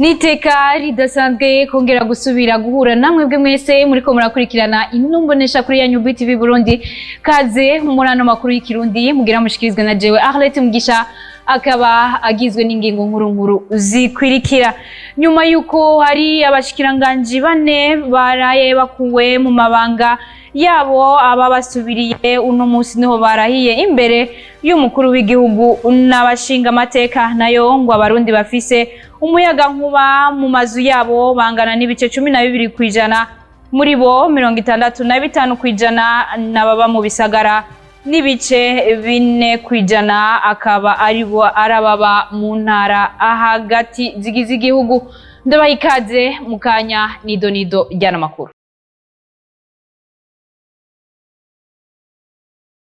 Niteka ridasanzwe kongera gusubira guhura namwe bwe mwese muriko murakurikirana inumbonesha kuri yanyu BTV Burundi. Kaze muri ano makuru y'ikirundi mugira mushikirizwe na jewe Arlette Mugisha, akaba agizwe n'ingingo nkuru nkuru zikwirikira. Nyuma yuko hari abashikiranganji bane baraye bakuwe mu mabanga yabo, aba basubiriye uno munsi niho barahiye imbere y'umukuru w'igihugu n'abashinga amateka. Nayo ngo abarundi bafise umuyaga nkuba mu mazu yabo bangana n'ibice 12%, muri bo 65% n'ababa mu bisagara, n'ibice 4% akaba aribo arababa mu ntara hagati zigize igihugu. Ndabaha ikaze mu kanya nido nido ry'ano makuru.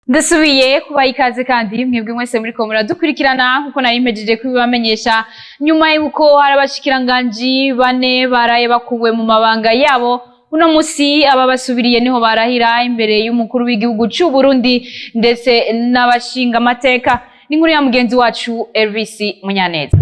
Ndasubiye kubaha ikaze kandi mwebwe mwese muriko muradukurikirana. Nkuko nari mpejeje kubibamenyesha, nyuma y'uko hari abashikiranganji bane baraye bakuwe mu mabanga yabo, uno musi aba basubiriye niho barahira imbere y'umukuru w'igihugu c'u Burundi ndetse n'abashinga amateka. Ni inkuru ya mugenzi wacu Elvis Munyaneza.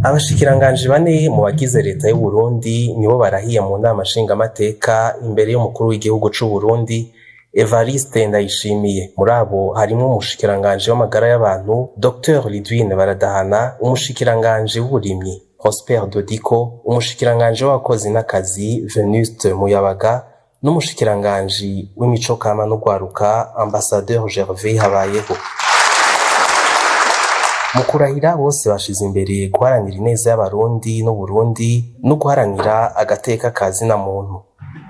Abashikiranganji bane mu bagize leta y'u Burundi nibo barahiye mu nama nshingamateka imbere y'umukuru w'igihugu c'u Burundi Evariste Ndayishimiye. Muri abo harimwo umushikiranganji w'amagara y'abantu Dr Lidwine Baradahana, umushikiranganji w'uburimyi Prosper Dodiko, umushikiranganji w'abakozi n'akazi Venuste Muyabaga n'umushikiranganji w'imico kama n'urwaruka Ambassadeur Gervais Habayeho. Mu kurahira bose bashize imbere guharanira ineza y'abarundi n'Uburundi no guharanira agateka ka zina muntu.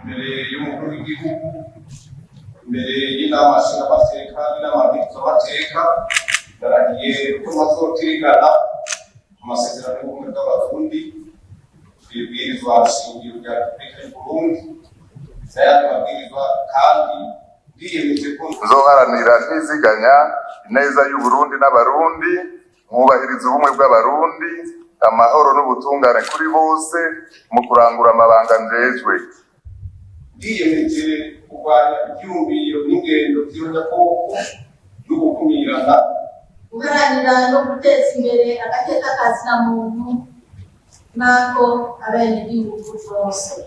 Imbere y'umukuru w'igihugu, imbere y'inama nshingamateka n'inama nkenguzamateka, ndarahiye ko ntazotirigana amasezerano y'ubumwe bw'abarundi, ibwirizwa shingiro rya Repubulika y'Uburundi n'ayandi mabwirizwa, kandi ndiyemeje ko nzoharanira ntiziganya ineza y'Uburundi n'abarundi, mwubahiriza ubumwe bw'abarundi, amahoro n'ubutungane kuri bose mu kurangura amabanga njejwe. Ndiyemeje kurwanya ivyumviro n'ingendo vy'irondakoko no gukumirana, guharanira no guteza imbere agateka ka zina muntu n'ako abenegihugu bose.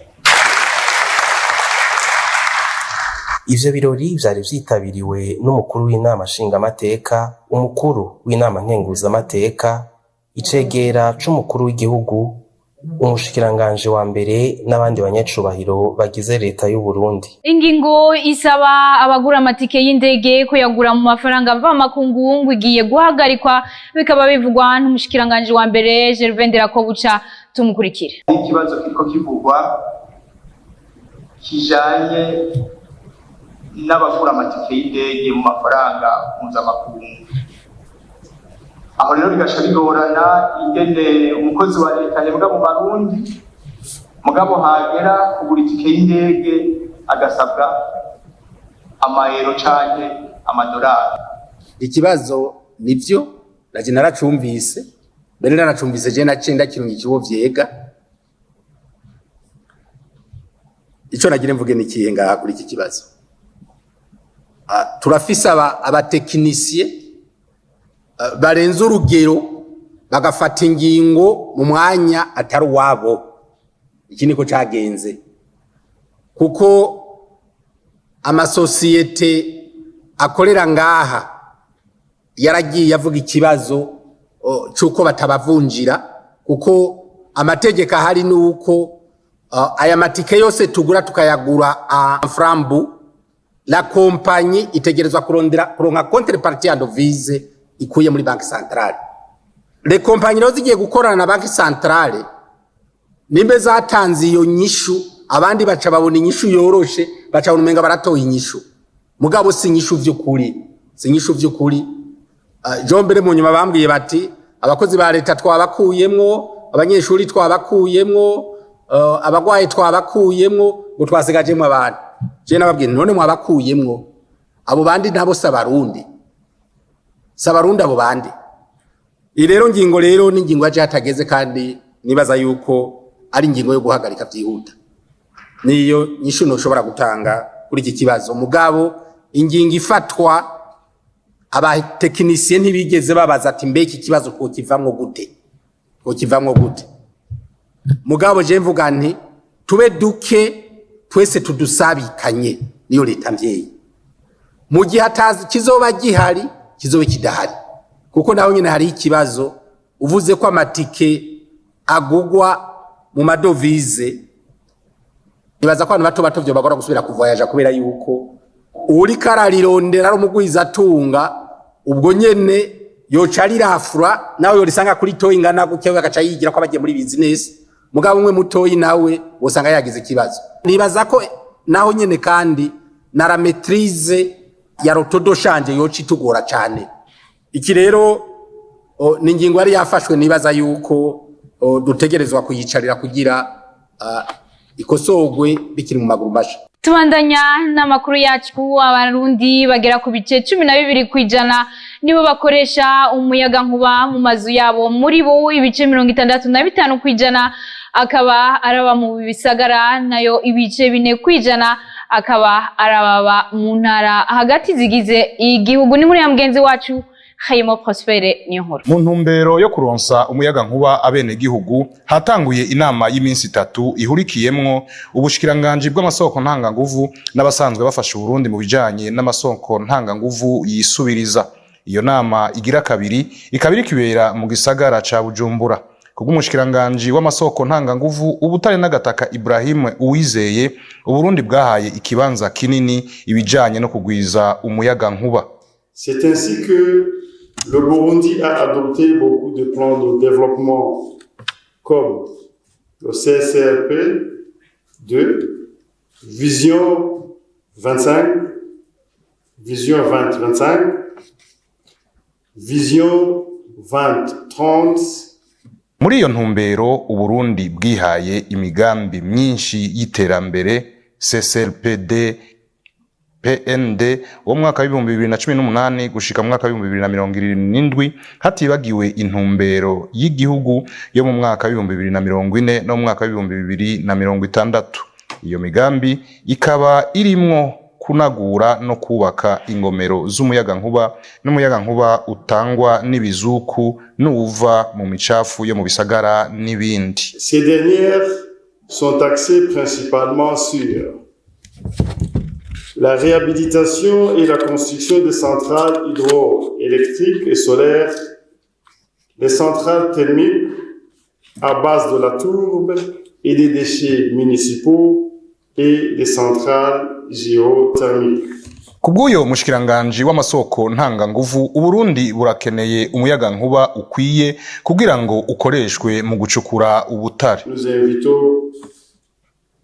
Ivyo birori vyari vyitabiriwe n'umukuru w'inama nshingamateka, umukuru w'inama nkenguzamateka, icegera c'umukuru w'igihugu, umushikiranganji wa mbere n'abandi banyacubahiro bagize leta y'u Burundi. Ingingo isaba abagura amatike y'indege kuyagura mu mafaranga mvamakungu ngo igiye guhagarikwa, bikaba bivugwa n'umushikiranganji wa mbere Gervais Ndirakobuca. Tumukurikire. Ikibazo kiriko kivugwa kijanye n'abagura amatike y'indege mu mafaranga mpuzamakungu. Aho rero bigaca bigorana ingene umukozi wa leta ahembwa mu marundi, mugabo hagera kugura itike y'indege agasabwa amayero canke amadorari. Ikibazo nivyo naje naracumvise, mbere naracumvise je naciye ndakirunga ikiwo vyega. Ico nagire mvuge nikihe ngaha kuri iki kibazo? Turafise abatekinisiye barenze urugero, bagafata ingingo mu mwanya atari uwabo. Iki niko cagenze, kuko amasosiyete akorera ngaha yaragiye avuga ikibazo c'uko batabavunjira, kuko amategeko ahari nuko aya matike yose tugura tukayagura en franc bu, la compagnie itegerezwa kurondera kuronka contrepartie en devise ikuye muri banque centrale. Les compagnies rero zigiye gukorana na banque centrale, nimbe zatanze iyo nyishu, abandi baca babona inyishu yoroshe, baca babona umenga baratoye inyishu, mugabo si inyishu vy'ukuri, si inyishu vy'ukuri. Jo mbere mu nyuma bambwiye bati abakozi ba leta twabakuyemwo, abanyeshuri twabakuyemwo, abagwayi twabakuyemwo, ngo twasigajemwo abantu. Je nababwiye none mwabakuyemwo, abo bandi nabo si abarundi, si abarundi abo bandi. Iyi rero ngingo rero ni ingingo yaje hatageze, kandi nibaza yuko ari ingingo yo guhagarika vyihuta. Niyo nyishu noshobora gutanga kuri iki kibazo. Mugabo ingingo ifatwa Abatekinisiye ntibigeze babaza ati: "Mbega iki kibazo twokivamwo gute, twokivamwo gute?" Mugabo je mvuga nti tube duke twese tudusabikanye, niyo leta mvyeyi. Mu gihe atazi kizoba gihari, kizoba kidahari, kuko naho nyine hari ikibazo. Uvuze ko amatike agugwa mu madovize, nibaza ko abantu bato bato vyobagora gusubira kuvoyaja, kubera yuko uriko ararirondera ari umugwizatunga. Ubwo nyene yoca arirafura, nawe yorisanga kuri toyi ingana gutya, we agaca yigira ko abagiye muri business. Mugabo umwe mutoyi nawe wosanga yagize ikibazo. Nibaza ko naho nyene kandi na la maîtrise ya le taux de change yoca itugora cane. Iki rero ni ingingo yari yafashwe, nibaza yuko dutegerezwa kuyicarira kugira ikosorwe bikiri mu maguru masha. Tubandanya n'amakuru yacu. Abarundi bagera ku bice 12% nibo bakoresha umuyaga nkuba mu mazu yabo. Muri bo, ibice 65% akaba araba mu bisagara, nayo ibice 4% akaba arababa mu ntara hagati zigize igihugu. Ni muri ya mugenzi wacu Hayimo Prospere Niyonkuru. Mu ntumbero yo kuronsa umuyaga nkuba abenegihugu, hatanguye inama y'iminsi 3 ihurikiyemwo ubushikiranganji bw'amasoko ntanganguvu n'abasanzwe bafasha Uburundi mu bijanye n'amasoko ntanganguvu yisubiriza. Iyo nama igira kabiri ikaba iriko ibera mu gisagara ca Bujumbura. Kubw'umushikiranganji w'amasoko ntanganguvu, ubutare n'agataka, Ibrahim Uwizeye, Uburundi bwahaye ikibanza kinini ibijanye no kugwiza umuyaga nkuba. C'est ainsi que le Burundi a adopté beaucoup de plans de développement comme le CSRP 2, Vision 25, Vision 2025, Vision 2030. Muri iyo ntumbero, Uburundi bwihaye imigambi myinshi y'iterambere: CCLPD PND wo mu mwaka w'2018 gushika mu mwaka w'2027, hatibagiwe intumbero y'igihugu yo mu mwaka w'2040 no mu mwaka w'2060. Iyo migambi ikaba irimwo kunagura no kubaka ingomero z'umuyagankuba n'umuyagankuba utangwa n'ibizuku n'uwuva mu micafu yo mu bisagara n'ibindi. Ces dernières sont axées principalement sur la réhabilitation et la construction des centrales hydroélectriques et solaires, les centrales thermiques à base de la tourbe et des déchets municipaux et les centrales géothermiques. Kubw'uyo mushikiranganji w'amasoko ntanganguvu, Uburundi burakeneye umuyagankuba ukwiye kugira ngo ukoreshwe mu gucukura ubutare. Nous invitons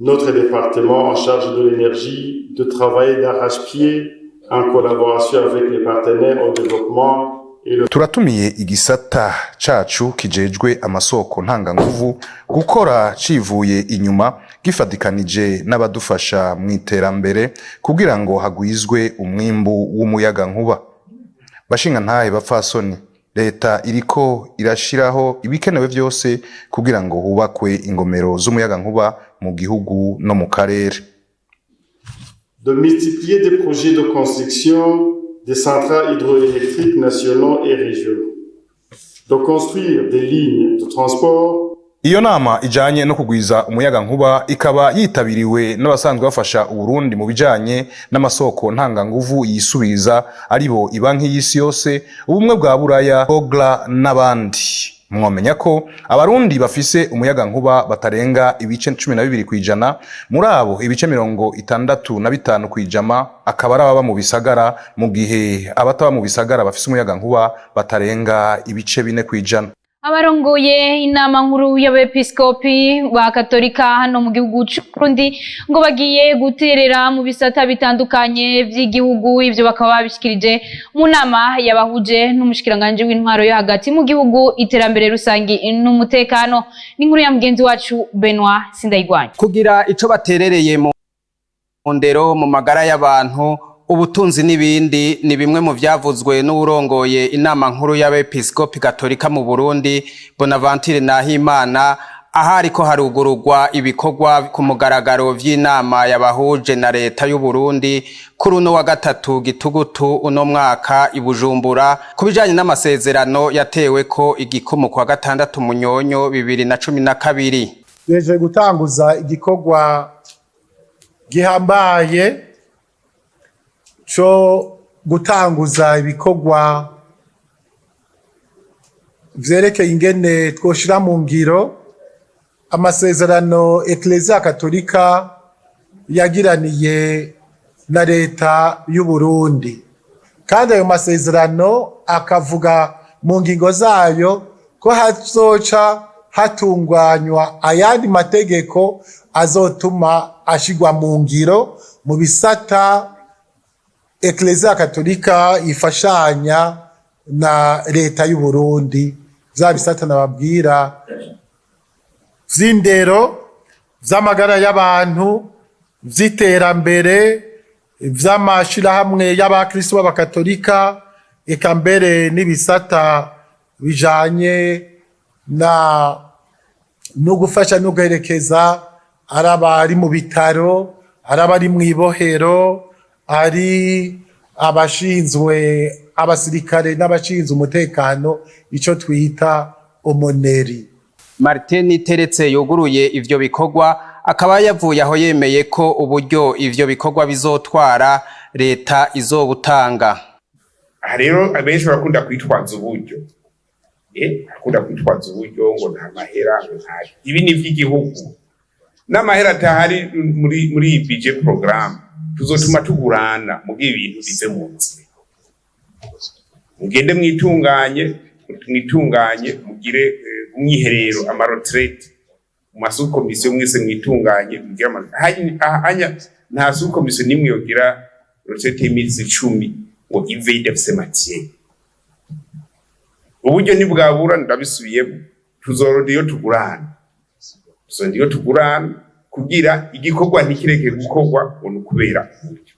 notre département en charge de l'énergie de travailler d'arrache-pied en collaboration avec les partenaires au développement et le Turatumiye igisata cacu kijejwe amasoko ntanganguvu gukora civuye inyuma, gifatikanije n'abadufasha mu iterambere, kugira ngo hagwizwe umwimbu w'umuyagankuba. Bashingantahe, bapfasoni, leta iriko irashiraho ibikenewe vyose kugira ngo hubakwe ingomero z'umuyagankuba mu gihugu no mu karere. De multiplier des projets de construction des centrales hydroélectriques nationaux et régionaux, de construire des lignes de transport. Iyo nama ijanye no kugwiza umuyagankuba ikaba yitabiriwe n'abasanzwe bafasha Uburundi mu bijanye n'amasoko ntanganguvu yisubiriza, aribo Ibanki y'Isi Yose, Ubumwe bwa Buraya, Gogla n'abandi. Mwomenya ko Abarundi bafise umuyagankuba batarenga ibice 12%. Muri abo, ibice 65% akaba ari ababa mu bisagara, mu gihe abataba mu bisagara bafise umuyagankuba batarenga ibice 4%. Abarongoye inama nkuru y'abepiskopi ba Katolika hano mu gihugu c'Uburundi ngo bagiye guterera mu bisata bitandukanye vy'igihugu. Ivyo bakaba babishikirije mu nama yabahuje n'umushikiranganji w'intwaro yo hagati mu gihugu, iterambere rusangi n'umutekano. N'inkuru ya mugenzi wacu Benoit Sindayigwanya. Kugira ico baterereye mu ndero, mu magara y'abantu, ubutunzi n'ibindi, ni bimwe mu vyavuzwe n'uwurongoye inama nkuru y'abepiskopi gatolika mu Burundi, Bonaventure Nahimana. Ahariko harugururwa ibikorwa ku mugaragaro vy'inama yabahuje na leta y'u Burundi kuri uno wa gatatu gitugutu uno mwaka i Bujumbura, ku bijanye n'amasezerano yateweko igikumu kwa gatandatu Munyonyo 2012. Duhejeje gutanguza igikorwa gihambaye co gutanguza ibikorwa vyerekeye ingene twoshira mu ngiro amasezerano Eklezia Katolika yagiraniye na leta y'u Burundi, kandi ayo masezerano akavuga mu ngingo zayo ko hazoca hatunganywa ayandi mategeko azotuma ashigwa mu ngiro mu bisata Eklezia Katolika ifashanya na leta y'u Burundi, vya bisata nababwira vy'indero, vy'amagara y'abantu, vy'iterambere, vy'amashirahamwe y'abakristo b'abakatolika, eka mbere n'ibisata bijanye na no gufasha no guherekeza ari abari mu bitaro, ari abari mw'ibohero, ari abashinzwe abasirikare n'abashinzwe umutekano, ico twita omoneri. Martin Teretse yuguruye ivyo bikorwa akaba yavuye aho yemeye ko uburyo ivyo bikorwa bizotwara leta izobutanga. Aha rero abenshi barakunda kwitwaza uburyo, barakunda kwitwaza uburyo ngo nta mahera, ngo nta ibi ni ivy'igihugu, n'amahera atahari muri iyi budget programme tuzotuma tugurana mugihe ibintu bize mu nzira. Mugende mwitunganye, mwitunganye, mugire umwiherero, ama retraites mu ma sous-commissions, mwese mwitunganye mugire hanya. Nta sous-commission nimwe yogira retraite y'imisi 10 ngo ive idafise matière. Uburyo ntibwabura, ndabisubiyemo, tuzorora iyo tugurana, tuzorora iyo tugurana kugira igikorwa ntikireke gukorwa ngo ni ukubera uburyo.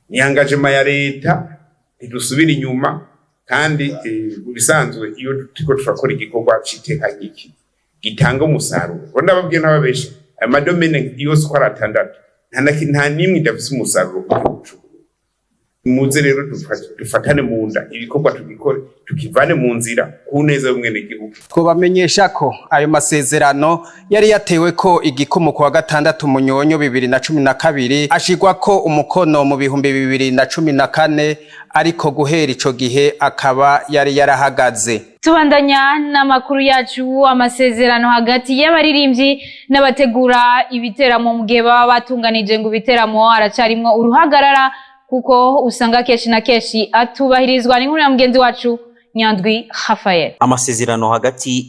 Ni engagement ya leta, ntidusubira inyuma. Kandi mu bisanzwe iyo turiko turakora igikorwa c'iteka nk'iki gitanga umusaruro, ngo ndababwiye n'ababesha, aya ma domaines yose uko ari atandatu nta n'imwe idafise umusaruro ku gihugu c'Uburundi. Muze rero dufatane mu nda, ibikorwa tubikore, tukivane mu nzira ku neza y'umwenegihugu. Twobamenyesha ko ayo masezerano yari yatewe ko igikumu kuwa gatandatu Munyonyo 2012, ashirwa ko umukono mu 2014, ariko guhera ico gihe akaba yari yarahagaze. Tubandanya n'amakuru yacu. Amasezerano hagati y'abaririmbyi n'abategura ibiteramo mu gihe baba batunganije ngo ibiteramo aracarimwo uruhagarara, kuko usanga kenshi na kenshi atubahirizwa. Ni inkuru ya mugenzi wacu Nyandwi Rafael. Amasezerano hagati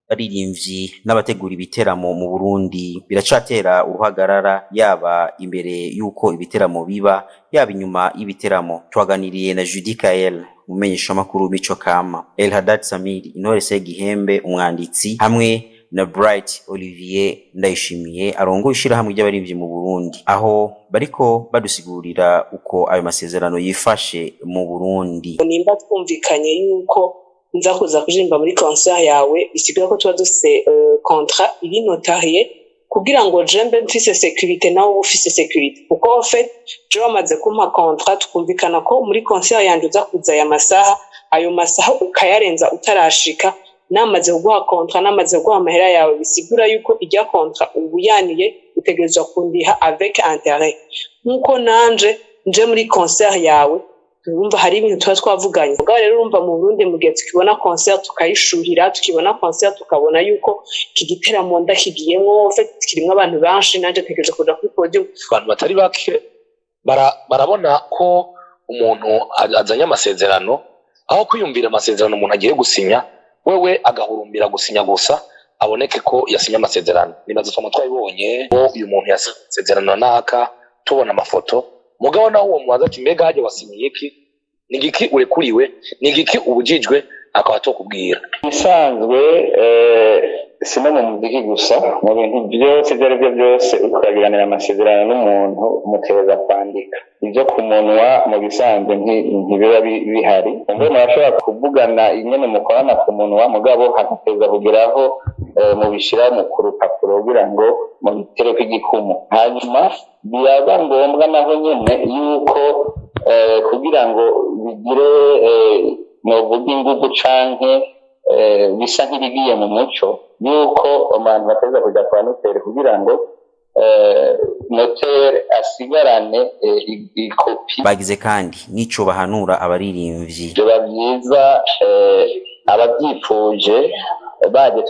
y'abaririmbyi n'abategura ibiteramo mu Burundi biracatera uruhagarara, yaba imbere y'uko ibiteramo biba, yaba inyuma y'ibiteramo. Twaganiriye na Judy Kael, umumenyeshamakuru Mico Kama, El Haddad Samir Intore Segihembe, umwanditsi, hamwe na Bright Olivier Ndayishimiye, arongoye ishirahamwe ry'abaririmbyi mu Burundi, aho bariko badusigurira uko ayo masezerano yifashe mu Burundi. Nimba twumvikanye yuko nza kuza kuririmba muri concert yawe, bisigura ko tuba dufise contrat iri notariée kugira ngo je mbe mfise sécurité, nawe ube ufise sécurité, kuko en fait je wamaze kumpa contrat, tukumvikana ko muri concert yanje uza kuza aya masaha, ayo masaha ukayarenza utarashika, namaze kuguha contrat, namaze kuguha amahera yawe, bisigura yuko irya contrat ubu yaniye, utegerezwa kundiha avec intérêt. Nkuko nanje nje muri concert yawe, urumva hari ibintu tuba twavuganye. Mugabo rero urumva mu Burundi, mu gihe tukibona concert tukayishuhira, tukibona concert tukabona yuko iki giteramo ndakigiyemwo, en fait kirimwo abantu benshi, nanje ntegereje kuja kuri podium. Abantu batari bake barabona ko umuntu azanye amasezerano, aho kwiyumvira amasezerano umuntu agiye gusinya, wewe agahurumbira gusinya gusa aboneke ko yasinye amasezerano. Nibaza twama twabibonye ko uyu muntu yasezerano naka, tubona amafoto, mugabo naho uwo mubaza ati: "Mbega hajya wasinyiye iki? Ni igiki urekuriwe? Ni igiki ubujijwe?" Akaba atokubwira. Ubusanzwe Si no mu muziki gusa, mu bintu byose ibyo ari byo byose, ukagiranira amasezerano n'umuntu mukereza kwandika. Ibyo ku munwa mu bisanzwe ntibiba bihari. Mbe murashobora kuvugana ingene mukorana ku munwa, mugabo hagateza kugeraho mubishyira ku rupapuro kugira ngo mubitereko igikumu. Hanyuma biraba ngombwa naho nyene yuko kugira ngo bigire novuga ingugu canke bisa nk'ibigiye mu muco, yuko abantu bateza kuja kwa noteri kugira ngo noteri asigarane ikopi. Bagize kandi n'ico bahanura abaririmbyi. Biba byiza ababyifuje baje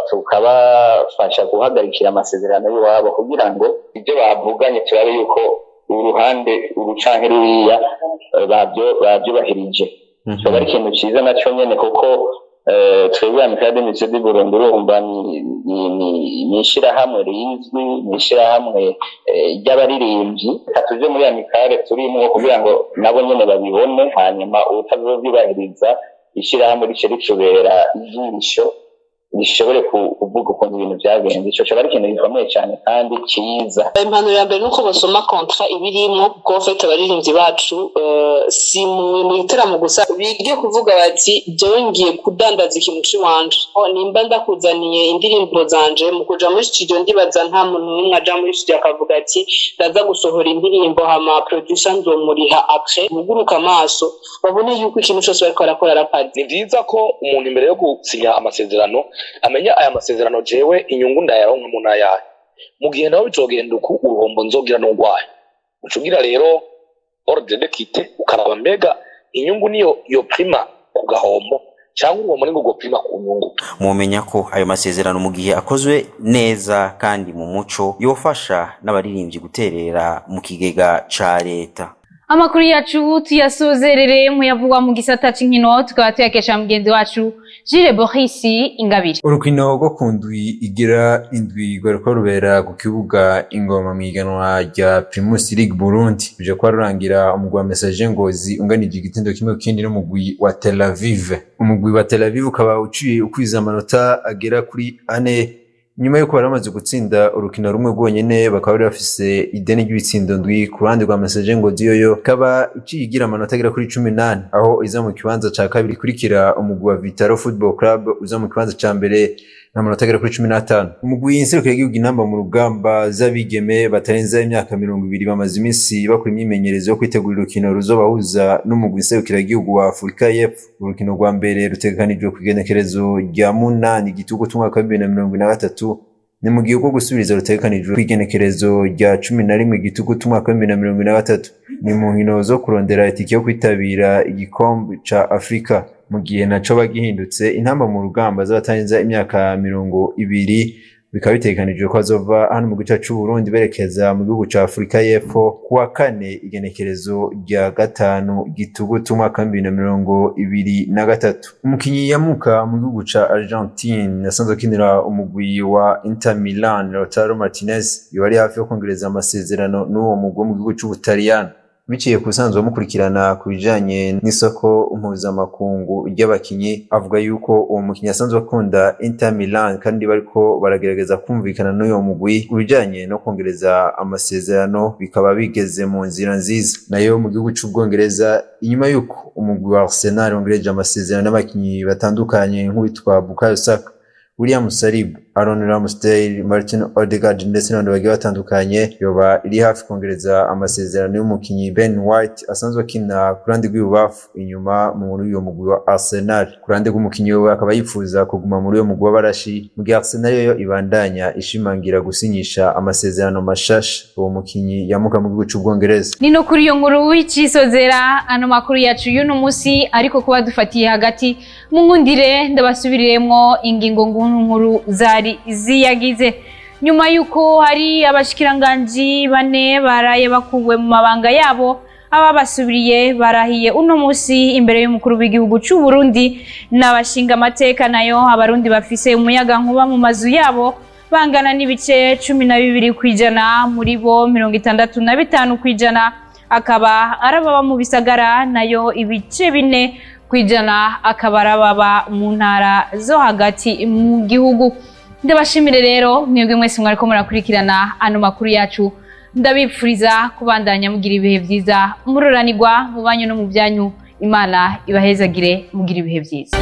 tukabafasha guhagarikira amasezerano y'iwabo, kugira ngo ibyo bavuganye turabe yuko uruhande uru canke ruriya babyubahirije. Coba ari ikintu ciza naco nyene, kuko twebwe Amicale des Musiciens du Burundi, urumva ni ishirahamwe rizwi, ni ishirahamwe ry'abaririmbyi. Reka tuje muri Amicale turimwo kugira ngo nabo nyene babibone, hanyuma uwutazovyubahiriza ishirahamwe rice ritubera ijisho, rishobore kuvuga ukuntu ibintu vyagenze. Ico coba ari ikintu gikomeye cane kandi ciza. Impanuro ya mbere nuko basoma contrat ibirimwo, kuko en fait abaririmbyi bacu si mu giteramo gusa, bige kuvuga bati: "Jewe ngiye kudandaza ikintu c'iwanje." Oh, nimba ndakuzaniye indirimbo zanje mu kuja muri studio, ndibaza nta muntu n'umwe aja muri studio akavuga ati: "Ndaza gusohora indirimbo, hama producer nzomuriha après." Buguruka amaso, babone yuko ikintu cose bariko barakora arakazi. Ni vyiza ko umuntu imbere yo gusinya amasezerano amenya aya masezerano: jewe inyungu ndayaronkamo n'ayahe? Mu gihe nawe bizogenda uku, uruhombo nzogira n'urwaye? Uca ugira rero ordre de quitter, ukaraba mbega inyungu niyo yo prima ku gahombo, cyangwa uruhombo nirwo rwopima ku nyungu. Mwomenya ko ayo masezerano, mu gihe akozwe neza kandi mu muco, yofasha n'abaririmbyi guterera mu kigega ca leta. Amakuru yacu tuyasozerere muyavugwa mu gisata c'inkino, tukaba tuyakesha mugenzi wacu Gilles Boris Ingabire. Urukino rwo ku ndwi igira indwi rwariko rubera ku kibuga Ingoma mw'ihiganwa rya Primus League Burundi, ruje kuba rurangira umugwi wa Messager Ngozi unganije igitindo 1-1 n'umugwi wa Tel Aviv. Umugwi wa Tel Aviv ukaba uciye ukwiza amanota agera kuri 4 nyuma yuko bari bamaze gutsinda urukino rumwe rwonyene, bakaba bari bafise ideni ry'ibitsindo 7. Ku ruhande rwa Messager Ngozi, yoyo ikaba iciye igira amanota agera kuri 18, aho iza mu kibanza ca kabiri ikurikira umugwi wa Vitaro Football Club uza mu kibanza ca mbere n'amanota agera kuri 15. Umugwi nserukiragihugu Intamba mu Rugamba z'abigeme batarenza imyaka 20 bamaze iminsi bakora imyimenyerezo yo kwitegura urukino ruzobahuza n'umugwi nserukiragihugu wa Afurika y'Epfo. Urukino rwa mbere rutegekanijwe ku igenekerezo rya 8 Gitugutu umwaka wa 2023, ni mu gihe urwo gusubiriza rutegekanijwe kw'igenekerezo rya 11 Gitugutu umwaka wa 2023. Ni mu nkino zo kurondera itike yo kwitabira igikombe ca Afurika. Mu gihe naco bagihindutse, Intamba mu Rugamba z'abatarenza imyaka 20 bikaba bitegekanijwe ko bazova hano mu gice c'Uburundi berekeza mu gihugu ca Afurika y'Epfo kuwa kane, igenekerezo rya 5 Gitugutu umwaka wa 2023. Umukinyi yamuka mu gihugu ca Argentine asanzwe akinira umugwi wa Inter Milan, Lautaro Martinez, yoba ari hafi yo kongereza amasezerano n'uwo mugwi wo mu gihugu c'Ubutaliyano, biciye ku usanzwe bamukurikirana ku bijanye n'isoko mpuzamakungu ry'abakinyi. Avuga yuko uwo mukinyi asanzwe akunda Inter Milan, kandi bariko baragerageza kumvikana n'uyo mugwi ku bijanye no kongereza amasezerano, bikaba bigeze mu nzira nziza. Nayo mu gihugu c'Ubwongereza, inyuma yuko umugwi wa Arsenal wongereje amasezerano n'abakinyi batandukanye nk'uwitwa Bukayo Saka, William Saliba, Aaron Ramsdale, Martin Odegaard ndetse n'abandi bagiye batandukanye, yoba iri hafi kongereza amasezerano y'umukinyi Ben White asanzwe akina ku ruhande rw'ibubafu inyuma muri uyo mugwi wa Arsenal. Ku ruhande rw'umukinyi we, akaba yifuza kuguma muri uyo mugwi w'abarashi, mu gihe Arsenal yo ibandanya ishimangira gusinyisha amasezerano mashasha uwo mukinyi yamuka mu gihugu c'Ubwongereza. Ni no kuri iyo nkuru w'icisozera ano makuru yacu y'uno musi, ariko kuba dufatiye hagati munkundire ndabasubiriremwo ingingo nkuru zari ziyagize. Nyuma y'uko hari abashikiranganji bane baraye bakuwe mu mabanga yabo, aba basubiriye barahiye uno musi imbere y'umukuru w'igihugu c'u Burundi n'abashinga amateka. Nayo abarundi bafise umuyaga nkuba mu mazu yabo bangana n'ibice 12%, muri bo 65% akaba arababa mu bisagara, nayo ibice 4% akaba arababa mu ntara zo hagati mu gihugu. Ndabashimire rero mwebwe mwese mwariko murakurikirana ano makuru yacu. Ndabipfuriza kubandanya mugira ibihe vyiza, muroranirwa mu banyu no mu byanyu. Imana ibahezagire, mugira ibihe vyiza.